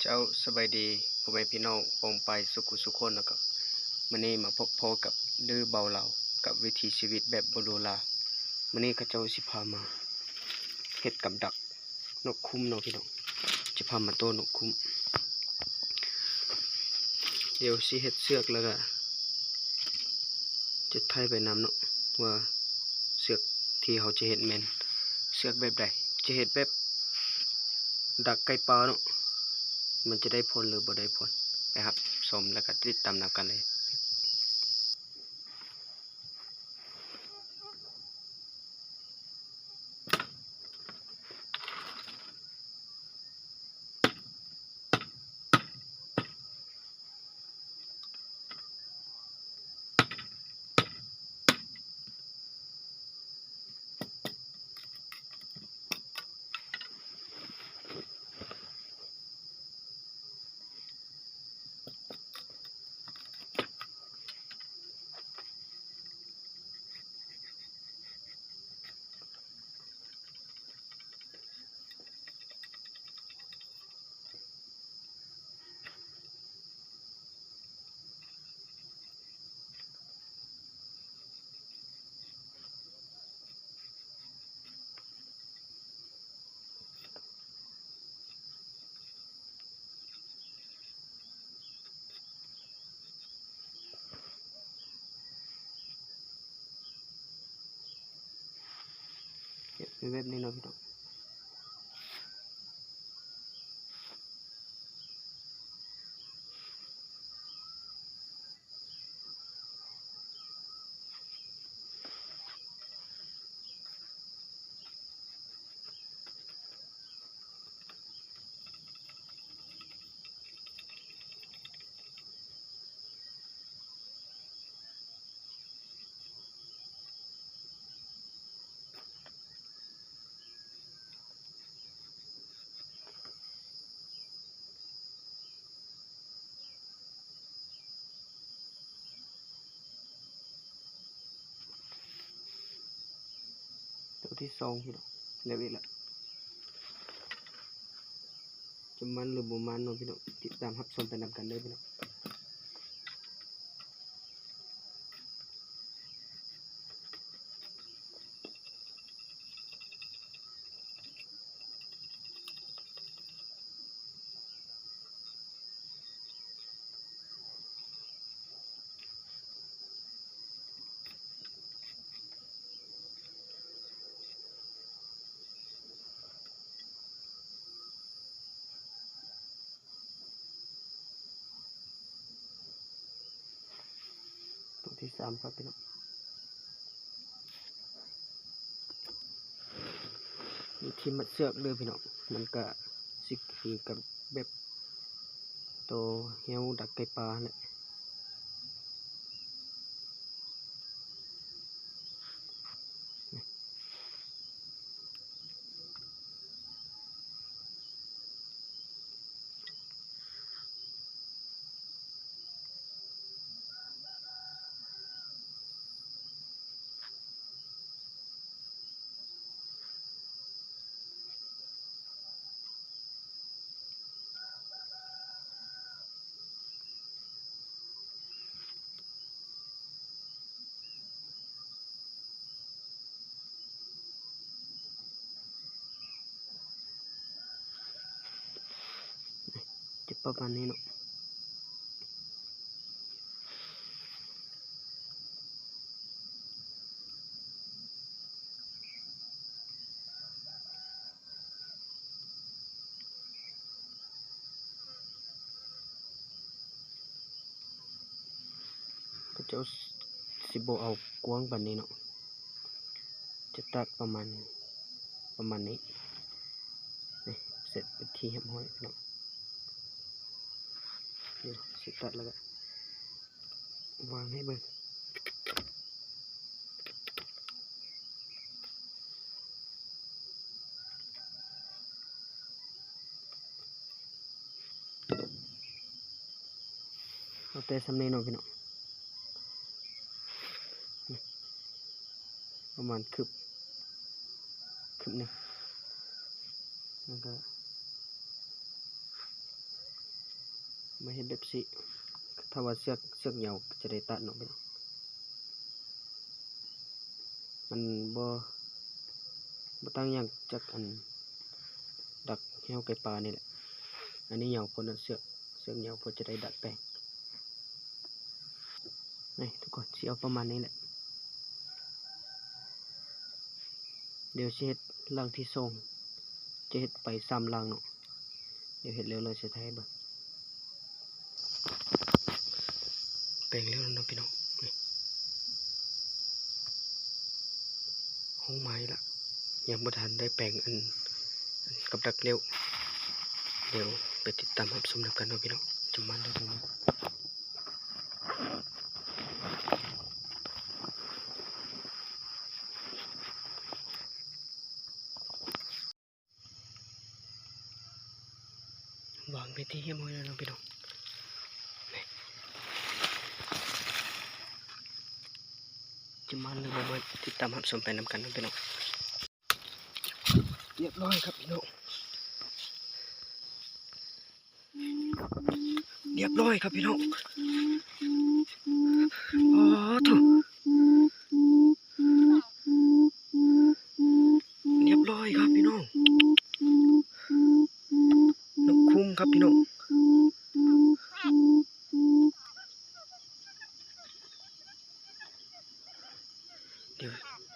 ເຈົ້າ ສະບາຍດີພໍ່ແມ່ພີ່ນ້ອງປ້ອງປາຍສຸຂູສຸຄົນເນາະ. ກະມື້ນີ້ມາພົບພໍ້ກັບດື້ເບົາລາວ ກັບວິຖີຊີວິດແບບບຸລຸລາ. ມື້ນີ້ເຂົາເຈົ້າຊິພາມາເຮັດກັບດັກນົກຂຸມເນາະພີ່ນ້ອງ, ຈະພາມາໂຕ້ນົກຂຸມ. ດຽວຊິເຮັດເຊືອກ ແລ້ວກະຈະຖ່າຍໄປນຳເນາະ ວ່າເຊືອກທີ່ເຮົາຈະເຮັດແມ່ນເຊືອກແບບໃດ, ຈະເຮັດແບບດັກໄກ່ປ່າເນາະ, ມັນຈະໄດ້ຜົນ ຫຼື ບໍ່ໄດ້ຜົນ. ໄປຮັບຊົມ ແລ້ວກະຕິດຕາມນຳກັນເລີຍ. ເຮັດເປັນແບບນີ້ເນາະພີ່ນ້ອງ. ໂຕທີສອງພີ່ນ້ອງ ແລ້ວອີກລະ. ຈະມັນ ຫຼື ບໍ່ມັນເນາະພີ່ນ້ອງ, ຕິດຕາມຮັບຊົມໄປນຳກັນເດີພີ່ນ້ອງ. ໂຕທີສາມ ຄັບພີ່ນ້ອງ. ວິທີມັດເຊືອກເດີພີ່ນ້ອງ, ມັນກະຊິຄືກັບແບບໂຕແຮ້ວດັກໄກ່ປ່າຫັ້ນແຫຼະ. ຈະປະມານນີ້ເນາະ. ເຂົາເຈົ້າຊິບໍ່ເອົາກວ້າງປານນີ້ເນາະ, ຈະຕັດປະມານ ປະມານນີ້. ນີ້ ເສັດເປັນທີ່ຮຽບຮ້ອຍເນາະ. ດຽວຊິຕັດແລ້ວກະວາງໃຫ້ເບິ່ງ. ເອົາແຕ່ສ່ຳນີ້ເນາະພີ່ນ້ອງ, ປະມານຄືບ ຄືບໜຶ່ງ ແລ້ວກະ ມາເຮັດແບບຊີ້ ຖ້າວ່າເຊືອກ ເຊືອກຍາວຈະໄດ້ຕັດເນາະພີ່ນ້ອງ. ມັນບໍ່ ບໍ່ຕ່າງຫຍັງຈາກອັນດັກແຮ້ວໄກ່ປ່ານີ້ແຫຼະ. ອັນນີ້ຍາວໂພດເນາະ ເຊືອກ ເຊືອກຍາວໂພດ ຈະໄດ້ດັດແປງ. ນີ້ທຸກຄົນ ຊິເອົາປະມານນີ້ແຫຼະ. ດຽວຊິເຮັດຫຼັງທີສອງ ຈະເຮັດໄປສາມຫຼັງເນາະ. ດຽວເຮັດແລ້ວ ແລ້ວຊິຖ່າຍໃຫ້ເບິ່ງ. ແປງແລ້ວເນາະພີ່ນ້ອງ ນີ້ ຫ້ອງໄມ້ລະ ຍັງບໍ່ທັນໄດ້ແປງອັນ ອັນກັບດັກແລ້ວ. ດຽວໄປຕິດຕາມຮັບຊົມນຳກັນເນາະພີ່ນ້ອງ ຈະມັນເດີ. ວາງເປັນທີ່ຮຽບຮ້ອຍແລ້ວເນາະພີ່ນ້ອງ. ນີ້ ຈະມັນຫຼືບໍ່ມັນ ຕິດຕາມຮັບຊົມໄປນຳກັນເນາະພີ່ນ້ອງ. ຮຽບຮ້ອຍຄັບພີ່ນ້ອງ. ຮຽບຮ້ອຍຄັບພີ່ນ້ອງ. ອໍ ໂທ້ ຮຽບຮ້ອຍຄັບພີ່ນ້ອງ. ນົກຄຸມຄັບພີ່ນ້ອງ. ດຽວ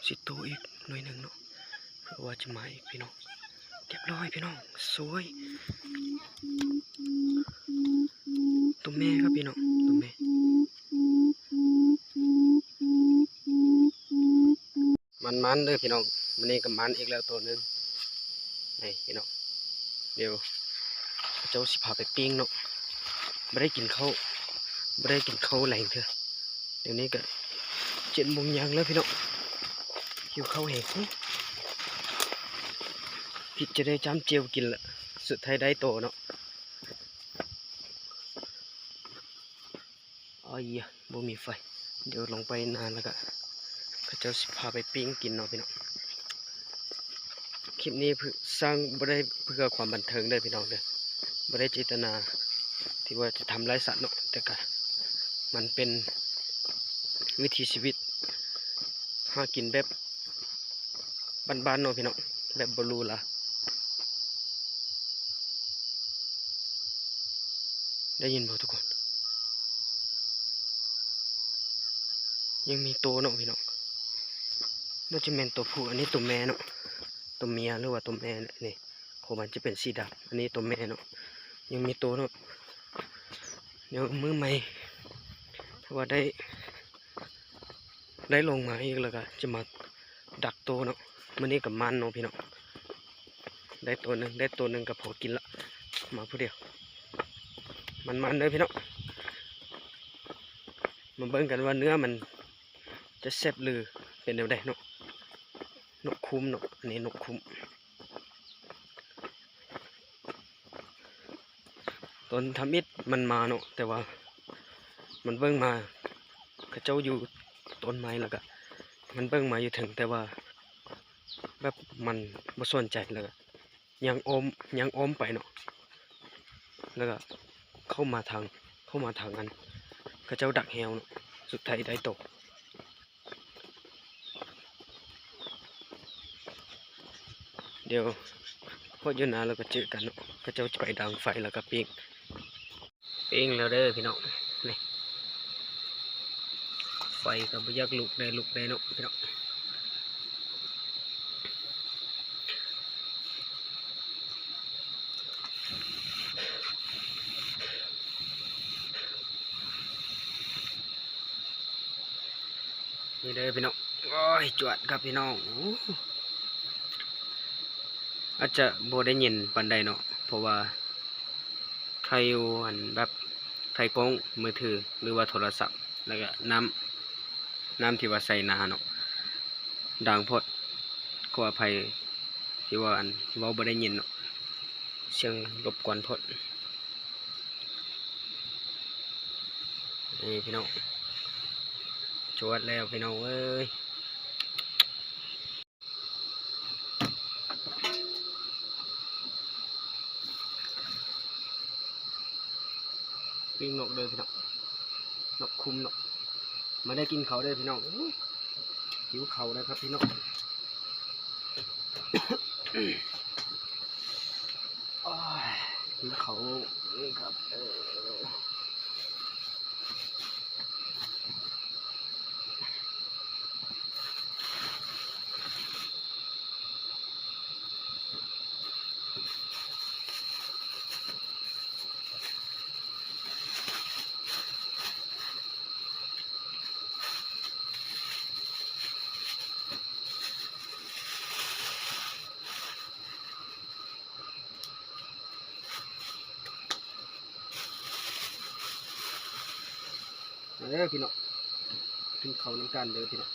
ຊິໂຕະອີກໜ້ອຍໜຶ່ງເນາະ ເພື່ອວ່າຈະມາອີກພີ່ນ້ອງ. ຮຽບຮ້ອຍພີ່ນ້ອງ ສວຍ ຕົວແມ່ຄັບພີ່ນ້ອງ ຕົວແມ່. ມັນໆເດີພີ່ນ້ອງ ມື້ນີ້ກໍມັນອີກແລ້ວໂຕໜຶ່ງ ນີ້ພີ່ນ້ອງ. ດຽວເຂົາເຈົ້າຊິພາໄປປີ້ງເນາະ. ບໍ່ໄດ້ກິນເຂົ້າ ບໍ່ໄດ້ກິນເຂົ້າແລງເທື່ອ. ດຽວນີ້ກໍເຈັດໂມງຍັງແລ້ວພີ່ນ້ອງ ຫິວເຂົ້າແຮງ. ຄິດຈະໄດ້ຈ້ຳແຈ່ວກິນລະ ສຸດທ້າຍໄດ້ໂຕເນາະ. ອາຍ ບໍ່ມີໄຟ. ດຽວລົງໄປນານແລ້ວກະ ເຂົາເຈົ້າຊິພາໄປປີ້ງກິນເນາະພີ່ນ້ອງ. ຄລິບນີ້ ສ້າງບໍ່ໄດ້ເພື່ອຄວາມບັນເທີງເດີພີ່ນ້ອງເດີ ບໍ່ໄດ້ເຈດຕະນາທີ່ວ່າຈະທຳຮ້າຍສັດເນາະ ແຕ່ກະມັນເປັນວິຖີຊີວິດ ຫາກິນແບບບ້ານໆເນາະພີ່ນ້ອງ ແບບບໍ່ຫຼູຫຼາ. ໄດ້ຍິນບໍ່ທຸກຄົນ? ຍັງມີໂຕເນາະພີ່ນ້ອງ ໜ້າຈະແມ່ນໂຕຜູ້. ອັນນີ້ໂຕແມ່ເນາະ ໂຕເມຍ ຫຼືວ່າໂຕແມ່ແຫຼະ. ນີ້ ໂຄມັນຈະເປັນສີດຳ ອັນນີ້ໂຕແມ່ເນາະ ຍັງມີໂຕເນາະ. ດຽວມື້ໃໝ່ ຖ້າວ່າໄດ້ ໄດ້ລົງມາອີກແລ້ວກະຈະມາດັກໂຕເນາະ. ມື້ນີ້ກໍໝານເນາະພີ່ນ້ອງ ໄດ້ໂຕໜຶ່ງ ໄດ້ໂຕໜຶ່ງກໍພໍກິນລະ. ມາຜູ້ດຽວ ໝານໆເດີພີ່ນ້ອງ. ມາເບິ່ງກັນວ່າເນື້ອມັນຈະແຊບຫຼືເປັນແນວໃດເນາະ. ນົກຄຸມເນາະ ອັນນີ້ນົກຄຸມ. ຕອນທຳອິດມັນມາເນາະ ແຕ່ວ່າມັນເບິ່ງມາ ເຂົາເຈົ້າຢູ່ຕົ້ນໄມ້ ແລ້ວກະມັນເບິ່ງມາຢູ່ເທິງ ແຕ່ວ່າແບບມັນບໍ່ສົນໃຈ ແລ້ວກະ ຍ່າງອ້ອມ ຍ່າງອ້ອມໄປເນາະ ແລ້ວກະເຂົ້າມາທາງ ເຂົ້າມາທາງອັນ ເຂົາເຈົ້າດັກແຮ້ວເນາະ ສຸດທ້າຍໄດ້ໂຕ. ດຽວຮອດຢູ່ນາແລ້ວກະເຈີກັນເນາະ ເຂົາເຈົ້າຈະໄປດັງໄຟແລ້ວກະປີ້ງ. ປີ້ງແລ້ວເດີພີ່ນ້ອງ ນີ້ ໄຟກໍບໍ່ຢາກລຸກແດ່ ລຸກແດ່ເນາະພີ່ນ້ອງ. ນີ້ເດີພີ່ນ້ອງ ໂອ້ຍ ຈວດຄັບພີ່ນ້ອງ. ໂອ້ ອາດຈະບໍ່ໄດ້ຍິນປານໃດເນາະ ເພາະວ່າຖ່າຍຢູ່ອັນແບບ ຖ່າຍກ້ອງມືຖື ຫຼືວ່າໂທລະສັບ ແລ້ວກະນ້ຳ ນ້ຳທີ່ວ່າໃສ່ນາເນາະ ດັງໂພດ ຂໍອະໄພທີ່ວ່າອັນເວົ້າບໍ່ໄດ້ຍິນເນາະ ສຽງລົບກວນໂພດ. ນີ້ພີ່ນ້ອງ ຈວດແລ້ວພີ່ນ້ອງເອີຍ. ປີ້ງນົກເດີພີ່ນ້ອງ ນົກຄຸມເນາະ. ມາເດີ ກິນເຂົ້າເດີພີ່ນ້ອງ. ໂອ້ຍ ຫິວເຂົ້າແລ້ວຄັບພີ່ນ້ອງ. ໂອ້ຍ ຫິວເຂົ້າເດີຄັບ. ເອີ ມາເດີພີ່ນ້ອງ ກິນເຂົ້ານຳກັນເດີພີ່ນ້ອງ.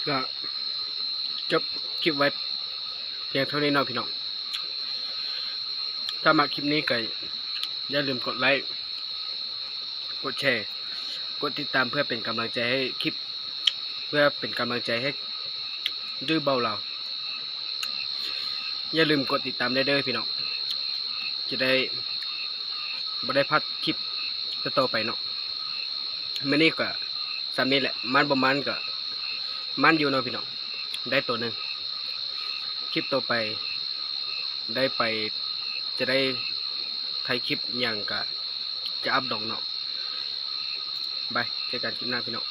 ກໍຈົບຄລິບໄວ້ພຽງເທົ່ານີ້ເນາະພີ່ນ້ອງ. ຖ້າມັກຄລິບນີ້ກໍຢ່າລືມກົດໄລ້ ກົດແຊ ກົດຕິດຕາມ ເພື່ອເປັນກຳລັງໃຈໃຫ້ຄລິບ ເພື່ອເປັນກຳລັງໃຈໃຫ້ດື້ເບົາລາວ. ຢ່າລືມກົດຕິດຕາມໄດ້ເດີພີ່ນ້ອງ ຈະໄດ້ບໍ່ໄດ້ພາດຄລິບຕໍ່ໆໄປເນາະ. ມື້ນີ້ກໍສ່ຳນີ້ແຫຼະ ມັນບໍ່ມັນກໍມັນຢູ່ເນາະພີ່ນ້ອງ ໄດ້ໂຕໜຶ່ງ. ຄລິບຕໍ່ໄປໄດ້ໄປ ຈະໄດ້ຖ່າຍຄລິບຫຍັງກໍຈະອັບດອງເນາະ. ບາຍ ເຈີກັນຄລິບໜ້າພີ່ນ້ອງ.